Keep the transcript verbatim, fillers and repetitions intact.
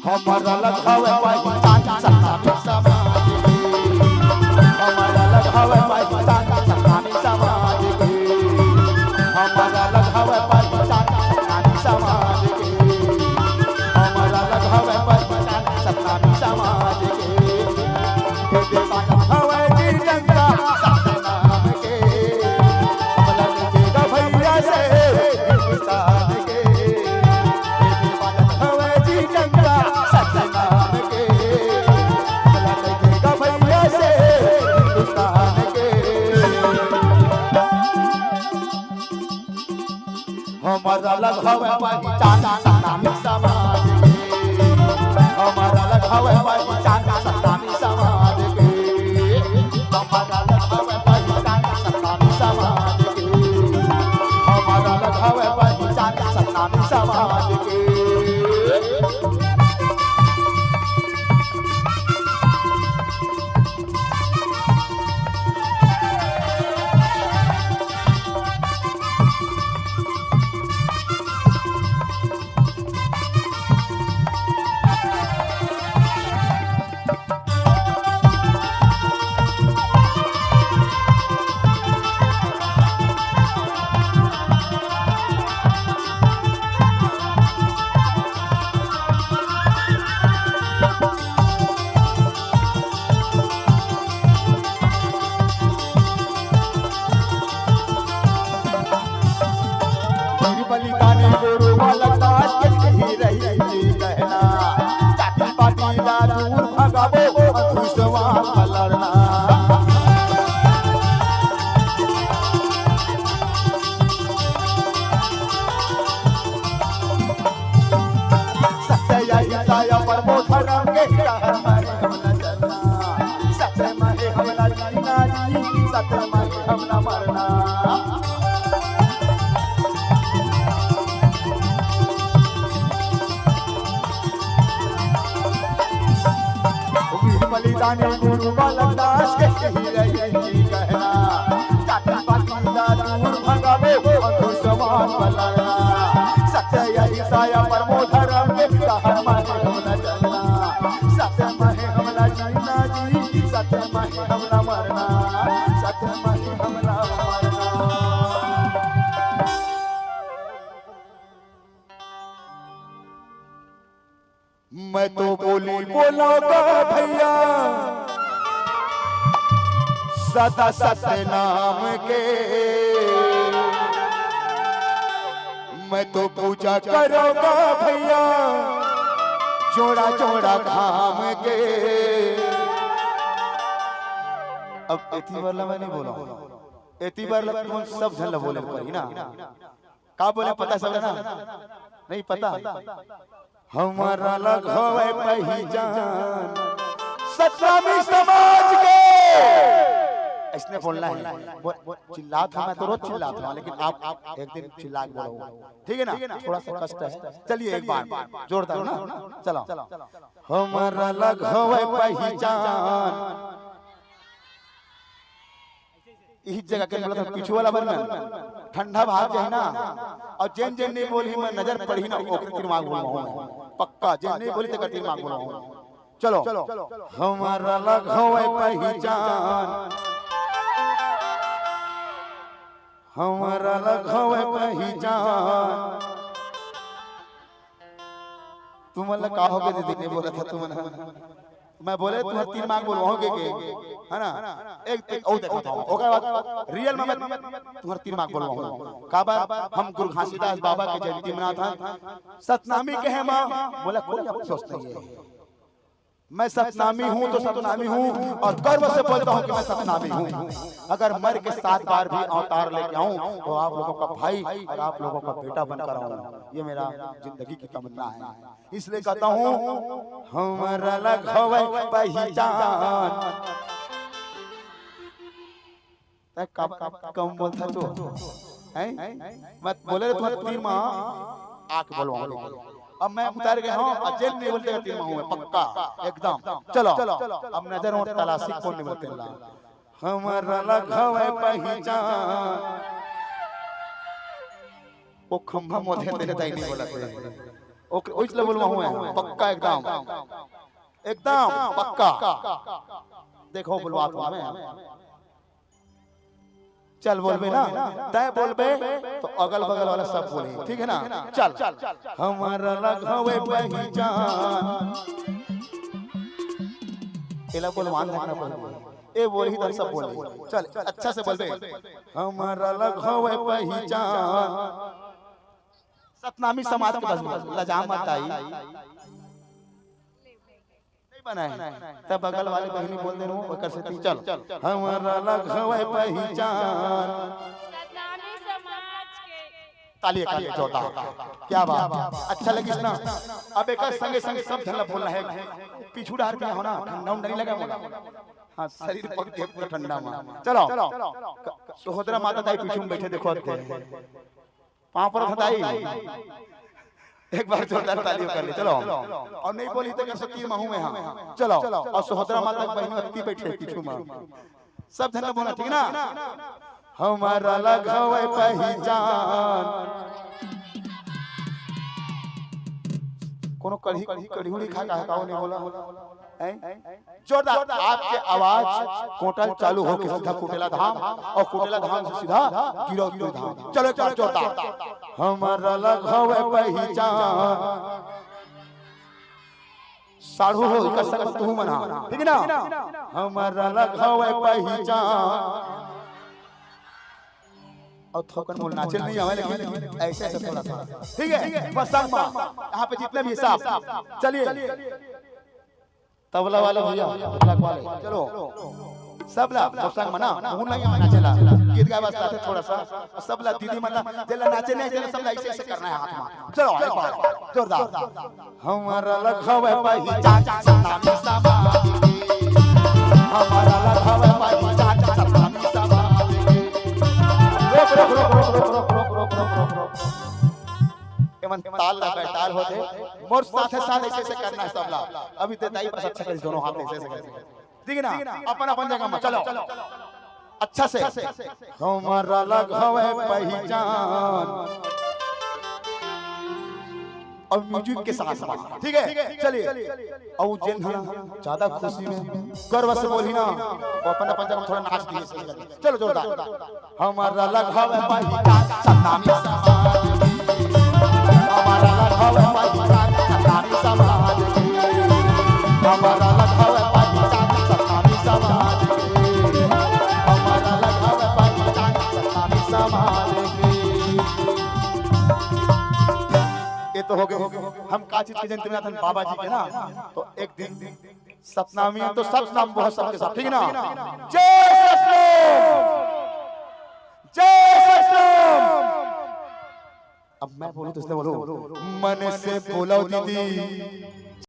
हमर अलग हवे पहिचान सतनामी समाज के। हमर अलग हवे पहिचान सतनामी समाज के। हमर अलग हवे पहिचान सतनामी समाज के। हमर अलग हवे पहिचान सतनामी समाज के। ए दे पालत हवे जी डंका सतनाम के। हमर अलग के गभैया से हिंदुस्तान के। ए दे पालत हवे जी डंका सतनाम के। हमर अलग के गभैया से हिंदुस्तान के। हमर अलग हवे पहिचान सतनामी समाज के। हमर अलग हवे पहिचान सतनामी समाज के। हमर अलग हवे पहिचान सतनामी समाज के। हमर अलग हवे पहिचान सतनामी समाज के। वीर बलिदानी गुरु बालक दास के कही रही थी कहना, जाति पाति ला दूर भगाबो, दुश्मन ला लड़ना। सत्य अहिंसा या परमो धर्म के डहर में हम न चलना। सत्य में ही हमला जीना जी, सत्य में ही हमला मरना। वीर बलिदानी गुरु बालक दास के कही रही थी कहना, जाति पाति ला दूर भगाबो, दुश्मन ला लड़ना। सत्य अहिंसा या परमो धर्म के डहर में हम न चलना। सत्य में ही हमला जीना जी, सत्य में ही हमला मरना। सत्य में ही हमला मरना। मैं तो बोली बोला गा भैया सदा सत्य नाम के। मैं तो पूजा करोगा भैया जोड़ा जोड़ा घाम के। अब एती बर ला मैं नहीं बोला, एती बर ला तुम सब झन ला बोले पड़ी ना। का बोले पता सब ना? नहीं पता। हमर अलग हवे पहिचान सतनामी समाज के। इसने बोलना है। बो-, चिल्लात हूँ मैं तो रोज चिल्लात हूँ, लेकिन आप एक दिन चिल्ला के बोलो, ठीक है ना? थोड़ा सा कष्ट है। चलिए एक बार जोरदार ना, चलो। हमर अलग हवे पहिचान। इही जगह के बोला था, पीछू वाला बन में ठंडा भाग जाए ना, और जेन जेन नहीं बोली मैं नजर पड़ी ना, ओकर तीर मांग बोलवाऊं मैं। पक्का, जेन नहीं बोली तेकर तीर मांग बोलवाऊं। चलो, हमर अलग हवे पहिचान, हमर अलग हवे पहिचान। तुमन ला का हो गे दीदी, नहीं बोला था तुमन ह? मैं बोले तुहर तीर मांग बोलवाहूं के, के, है ना? एक, एक और देखा था, ओकर बाद रियल में मैं तुहर तीर मांग बोलवाहूं। काबर हम गुरु घासीदास बाबा के जयंती मनात हन, सतनामी कहे मां, बोला कोई अफसोस नहीं है। मैं सतनामी हूं तो सतनामी हूं और गर्व से बोलता हूं कि मैं सतनामी हूं। अगर मर के सात बार भी अवतार लेके आऊं तो आप लोगों का भाई और आप लोगों का बेटा बनकर आऊं, ये मेरा जिंदगी की तमन्ना है। इसलिए कहता हूं, हमर अलग हवे पहिचान। तै का, का, कम बोलता तू? हैं? मैं बोले रे, तुहर तीर मां आके बोलवाऊं। अब मैं उतार गया हूं, अजय नहीं बोलते तीर मां हूं मैं, पक्का, एकदम। चलो, अब नजर और तलाशी कौन नहीं बोलते ला। हमर अलग हवे पहिचान। वो खंभा मोधे तेरे दाई नहीं बोला थे। ओकरे ओइच ल बोलवाहूं मैं, पक्का एकदम, एकदम पक्का। देखो बोलवात हूं मैं। चल बोलबे ना, तैं बोलबे तो अगल बगल वाला सब बोलही, ठीक है ना? चल। हमर अलग हवे पहिचान। एला बोलवान देखना पड़ही। ए बोलही त सब बोलही। चल, अच्छा से बोलबे। हमर अलग हवे पहिचान। सतनामी समाज के बस बोल, लजा मत दाई। नहीं बनाए। तब बगल वाले बहिनी बोल देन, ओकर सेती चल। हमर अलग हवे पहिचान। सतनामी समाज के। ताली एक ताली जोरदार। क्या बात। अच्छा लगिस ना? अब एकर संगे संगे सब झन ला बोलना हे। पीछू डहर भी हो ना, ठंडा उंडा नहीं लगा मोला। हाँ, शरीर पक के पूरा ठंडा में। चलो। क-, सहोदरा माता दाई पीछू में बैठे, देखो अत्ते। पाँव परत हंव दाई। एक बार जोरदार ताली कर ले, चलो। अउ नहीं बोलही त कह सकती महू में, हाँ। चलो, अउ सहोदरा माता के बहिनी अत्ती बैठे पीछू में। सब झन बोला, ठीक ना? हमर अलग हवे पहिचान। कोनो कढ़ी, कढ़ी उढ़ी खा का, का नहीं बोला? हैं? जोरदार, आपके आवाज कोटा ले चालू होके सीधा कुटेला धाम अउ कुटेला धाम से सीधा गिरौदपुर धाम। चलो एक बार जोरदार। हमर अलग हवे पहिचान। साढ़ू हो, एकर संग तू मन हा, ठीक ना? हमर अलग हवे पहिचान। अउ थोकन मोला नाचे नहीं आवे, लेकिन ऐसे ऐसे थोड़ा सा, ठीक है? बस संग में, यहाँ पे जितने भी साहब, चलिए। तबला वाले भैया, ढोलक वाले, चलो। सबला, मोर संग में ना, मुंह नहीं आना चला। गीत गाए बस आथे थोड़ा सा। सबला दीदी मन ला, जेला नाचे नहीं, जेला सबला ऐसे ऐसे करना है हाथ में। चलो, एक बार, जोरदार। हमर अलग हवे पहिचान, सतनामी समाज के। हमर अलग हवे पहिचान, सतनामी समाज के। रोक, रोक, रोक। एमन ताल ला बेताल होथे। मोर साथे साथ ऐसे ऐसे करना है सबला। अभी ते दाई बस अच्छा करिस, दोनों हाथ ऐसे ऐसे करके। ठीक है ना? अपन अपन जगह में चलो। अच्छा से। हमर अलग हवे पहिचान। अउ music के साथ में, ठीक है? चलिए। अउ जेन हा ज्यादा खुशी में गर्व से बोलही ना, वो अपन अपन जगह में थोड़ा नाच दिए। चलो जोरदार। हमर अलग हवे पहिचान सतनामी समाज के। हमर अलग हवे पहिचान सतनामी समाज के। हमर अलग हवे पहिचान सतनामी समाज के। हमर अलग हवे पहिचान सतनामी समाज के। ये तो हो गए। हम का चीज के जयंती मनाथन? बाबा जी के ना। तो एक दिन सतनामी तो सतनाम बहुत सबके साथ, ठीक ना? जय सतनाम, जय सतनाम। अब मैं बोलूं तो इसने बोलो, मन से बोलो दीदी।